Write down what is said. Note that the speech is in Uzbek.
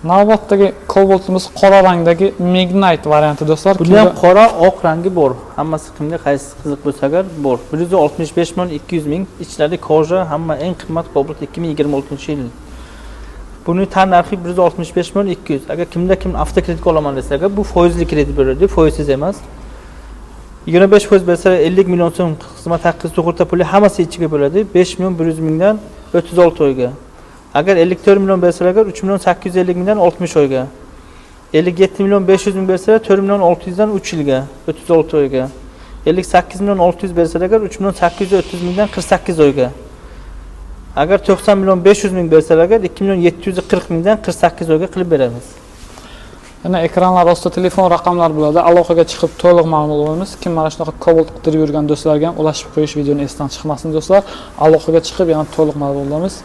Navbatdagi Cobalt'imiz qora rangdagi Midnight varianti do'stlar. Buni ham qora, oq rangi bor. Hammasi kimga qaysi qiziq bo'lsa agar bor. 165 million 200 ming. Ichlarida koja, hamma eng qimmat Cobalt 2026-yil. Buni tan narxi 165 million 200. Agar kimda kim avtokreditga olaman desa agar bu foizli kredit beradi, foizsiz emas. 25% bersa 50 million so'm xizmat haqqi, sug'urta puli hammasi ichiga bo'ladi. 5 million 100 mingdan 36 oyga. Agar 54 million bersalar agar 3 million 850 mingdan 60 oyga. 57 million 500 ming bersalar 4 million 600 dan 3 yilga, 36 oyga. 58 million 600 bersalar agar 3 million 830 mingdan 48 oyga. Agar 90 million 500 ming bersalar agar 2 million 740 mingdan 48 oyga qilib beramiz. Yana ekranlar ostida telefon raqamlar bo'ladi. Aloqaga chiqib to'liq ma'lumot olamiz. Kim mana shunaqa Cobalt qidirib yurgan do'stlarga ham ulashib qo'yish videoni esdan chiqmasin do'stlar. Aloqaga chiqib yana to'liq ma'lumot olamiz.